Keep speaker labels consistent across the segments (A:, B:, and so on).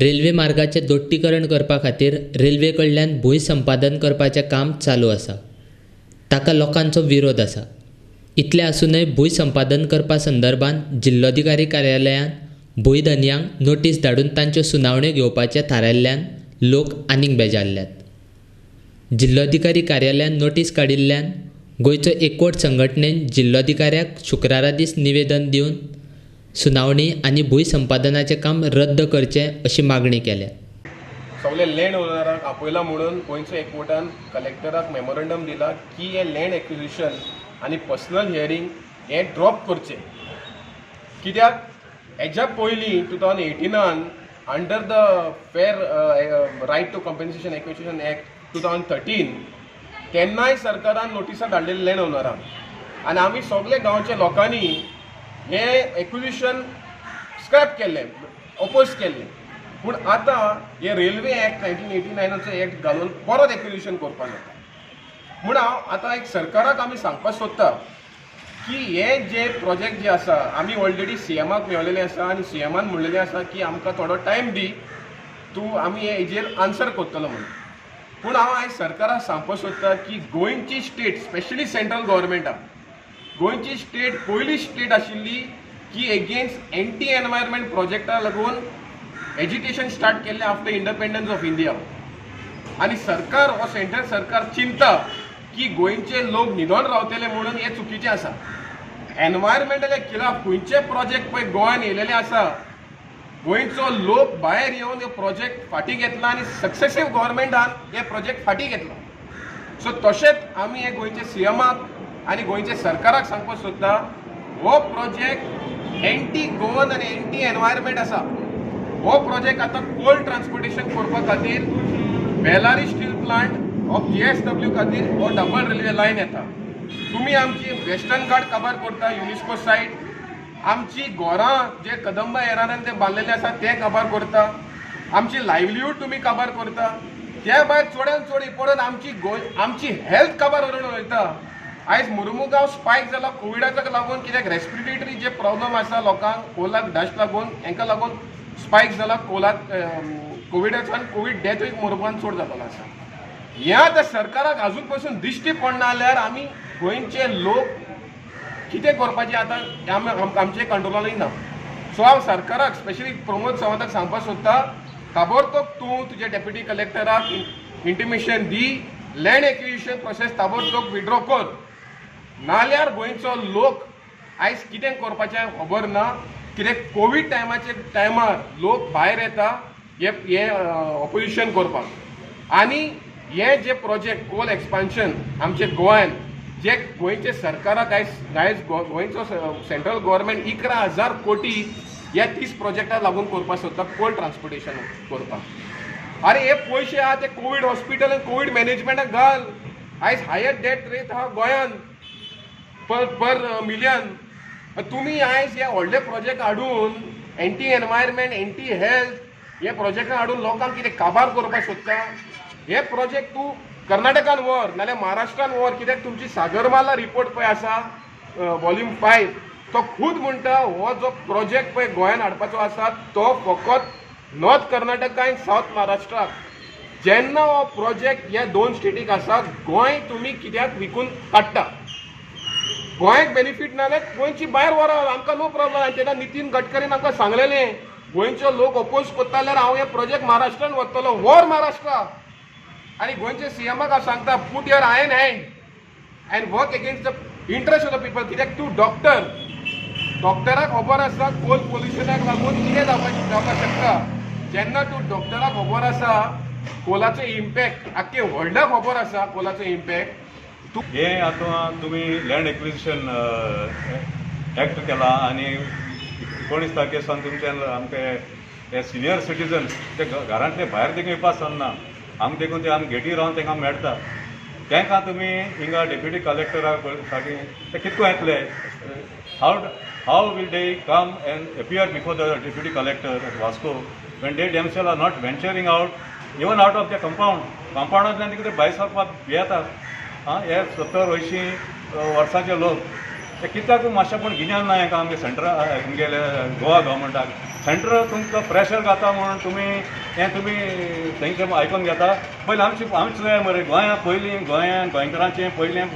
A: Railway मार्गाचें दोट्टीकरण करपा खातीर रेल्वे कडल्यान भूंय संपादन करपाचें काम चालू आसा. ताका लोकांचो विरोध आसा. इतलें आसूनय भूंय संपादन करपा संदर्भात जिल्लोधिकारी कार्यालयान भूंय धनयांक नोटीस धाडून तांच्यो सुनावण्यो घेवपाचें थारायल्ल्यान लोक आनीक बेजारल्यात. जिल्लोधिकारी कार्यालयान नोटीस काडिल्ल्यान गोंयचो एकवट संघटणेन जिल्लोधिकाऱ्याक शुक्रारा दीस निवेदन दिवन सुनावणी आनी भूंय संपादनाचें काम रद्द करचें अशी मागणी केल्या.
B: सगळे लँड ओनरांक आपयला म्हणून गोंयचो एकवटान कलेक्टराक मेमोरंडम दिला की हें लँड एक्विजिशन आनी पर्सनल हियरींग हें ड्रॉप करचें. कित्याक हेज्या पयलीं 2018न under the fair right to compensation acquisition act 2013 तेन्नाय सरकारान नोटिसां धाडलेली लँड ओनरांक आनी आमी सगळे गांवच्या लोकांनी हें एक्विजिशन स्क्रॅप केल्लें, ओपोज केल्लें. पूण आतां हे रेल्वे एक्ट 1989नाचो एक्ट घालून परत एक्विजिशन करपाक जाता. म्हूण हांव आतां एक सरकाराक आमी सांगपाक सोदता की हे जे प्रोजेक्ट जे आसा, आमी ऑलरेडी सीएमाक मेळलेले आसा आनी सीएमान म्हणलेलें आसा की आमकां थोडो टायम दी तूं, आमी हे हेजेर आन्सर करतलो म्हणून. पूण हांव आयज सरकाराक सांगपाक सोदता की गोंयची स्टेट, स्पेशली सेंट्रल गव्हर्मेंटाक, गोंयची स्टेट पयली स्टेट आशिल्ली की एगेन्स्ट एंटी एनवायरमेंट प्रोजेक्टा लागून एजिटेशन स्टार्ट केल्लें आफ्टर इंडिपेंडन्स ऑफ इंडिया. आनी सरकार हो सेंट्रल सरकार चिंता की गोंयचे लोक न्हिदोन रावतले म्हणून, हें चुकीचें आसा. एनवायरमेंटल्या खिलाफ खंयचे प्रोजेक्ट पळय गोंयान येयलेले आसा, गोंयचो लोक भायर येवन हे प्रोजेक्ट फाटीं घेतला आनी सक्सेसीव गव्हर्मेंटान हे प्रोजेक्ट फाटीं घेतला. सो तशेंच आमी हे गोंयचे सीएमाक आनी गोंयचे सरकाराक सांगपाक सोदता, हो प्रोजेक्ट एंटी गोवन आनी एंटी एनवायरमेंट आसा. हो प्रोजेक्ट आतां कोल ट्रान्सपोर्टेशन करपा खातीर Bellary steel plant of JSW खातीर हो डबल रेल्वे लायन येता. तुमी आमची वेस्टर्न घाट काबार करता, युनेस्को सायट. आमची घरां जे कदंबा एरान ते बांदलेले आसा ते काबार करता. आमची लायवलीहूड तुमी काबार करता. त्या भायर चडान चड इम्पोर्टंट, आमची गोंय, आमची हेल्थ काबार करून वयता. आयज मुर्मुगांव स्पायक जाला कोविडाक लागून, कित्याक रेस्पिरेटरी जे प्रॉब्लम आसा लोकांक कोलाक डस्ट लागून, हांकां लागून स्पायक जाला कोलाक कोविडाचो आनी कोवीड डेथूय मुरमुगांव चड जालेलो आसा. हें आतां सरकाराक अजून पसून दिश्टी पडना जाल्यार आमी गोंयचे लोक कितें करपाचें आतां आमी आमचे कंट्रोलानूय ना. सो हांव सरकाराक, स्पेशली प्रमोद सावंताक सांगपाक सोदता, ताबडतोब तूं तुज्या डेप्युटी कलेक्टराक इंटिमेशन दी, लँड एक्विजिशन प्रोसेस ताबडतोब विड्रॉ कर. नाल्यार गोंयचो लोक आयज कितें करपाचें खबर ना, कित्याक कोवीड टायमाचे टायमार लोक भायर येता हे हे ऑपोजिशन करपाक. आनी हे जे प्रोजेक्ट कोल एक्सपान्शन आमचे गोंयान जे गोंयचे सरकाराक आयज आयज गोंयचो सेंट्रल गव्हर्मेंट 11,000 कोटी ह्या 30 प्रोजेक्टाक लागून करपाक सोदता, कोल ट्रान्सपोर्टेशन करपाक. अरे, हे पयशे आहा ते कोवीड हॉस्पिटल आनी कोवीड मॅनेजमेंटाक घाल. आयज हायस्ट डेथ रेट आहा गोंयान पर पर मिलियन. तुमी आयज हे व्हडले प्रोजेक्ट हाडून, एंटी एनवायरमेंट, एंटी हेल्थ हे प्रोजेक्ट हाडून लोकांक कितें काबार करपाक सोदता. हे प्रोजेक्ट तूं कर्नाटकान व्हर नाल्यार महाराष्ट्रान व्हर, कित्याक तुमची सागरमाला रिपोर्ट पळय आसा वॉल्यूम 5, तो खूद म्हणटा हो जो प्रोजेक्ट पळय गोंयान हाडपाचो आसा तो फकत नॉर्थ कर्नाटका आनी सावथ महाराष्ट्राक. जेन्ना हो प्रोजेक्ट ह्या दोन स्टेटीक आसा, गोंय तुमी कित्याक विकून काडटा? गोंयाक बेनिफीट ना जाल्यार गोंयची भायर व्हरा, आमकां नो प्रॉब्लम. आनी तेन्ना नितीन गडकरीन आमकां सांगलेलें, गोंयचो लोक अपोज करता जाल्यार हांव हे प्रोजेक्ट महाराष्ट्रान व्हरतलो. व्हर महाराष्ट्रा. आनी गोंयचे सीएमाक हांव सांगता, put your iron hand and work against the interest of the people, कित्याक तूं डॉक्टर. डॉक्टराक खबर आसा कोल पोल्युशनाक लागून कितें जावपाक शकता. जेन्ना तूं डॉक्टराक खबर आसा कोलाचो इम्पॅक्ट, आख्खे वर्ल्डाक खबर आसा कोलाचो इम्पॅक्ट, तूं
C: हे आतां तुमी लँड एक्विजिशन एक्ट केला आनी 19 तारखे सावन तुमचे आमचे हे सिनियर सिटीजन्स ते घरांतले भायर देखून येवपा सरना आमकां, देखून ते आमी गेटी रावन तांकां मेळटा. तांकां तुमी हिंगा डेप्युटी कलेक्टराक साठी ते कितको येतले? How will they come and appear before the deputy collector at Vasco when they themselves are not venturing out even out of the compound? कंपाऊंडांतल्यान कितें भायर सरपाक भियेतात. आं, हे 70-80 वर्सांचे लोक, ते कित्याक मातशें पूण गिन्यान ना हेका आमगे सेंट्रल, आमगेले गोवा गव्हर्मेंटाक. सेंट्रल तुमकां प्रेशर घाता म्हणून तुमी हें तुमी तेंचे आयकून घेता. पयलीं आमची आमचें जाय मरे गोंया, पयलीं गोंयान गोंयकारांचें पयलें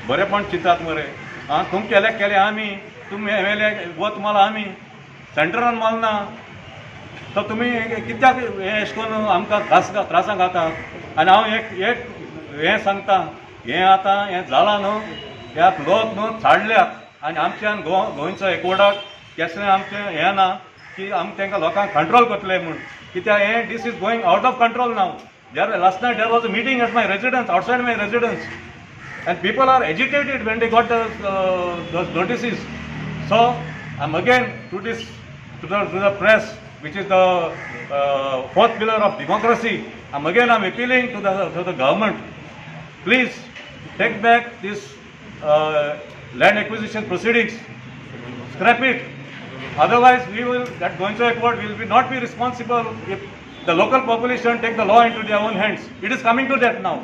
C: बरेंपण चिंतात मरे. आं, तुमकां एलेक्ट केलें आमी, तुमी एम एल ए वत मारला आमी, सेंट्रलान मारना. तर तुमी कित्याक हें अशें करून आमकां त्रास त्रासां घालतात? आनी हांव एक एक हें सांगता, हें आतां हें जालां न्हू, ह्या लोक न्हू चाडल्यात आनी आमच्यान गोंयचो एकवटाक केसलें आमचें हें ना की आमी तांकां लोकांक कंट्रोल करतले म्हूण. कित्याक हें this is going out of control now. There last night there was a meeting at my residence, outside my residence, and people are agitated when they got those notices. So I'm again to the press, which is the fourth pillar of democracy. I'm appealing to the government. Please take back this land acquisition proceedings. Scrap it. Otherwise, we will that Goencho Accord will be not be responsible if the local population take the law into their own hands. It is coming to that now.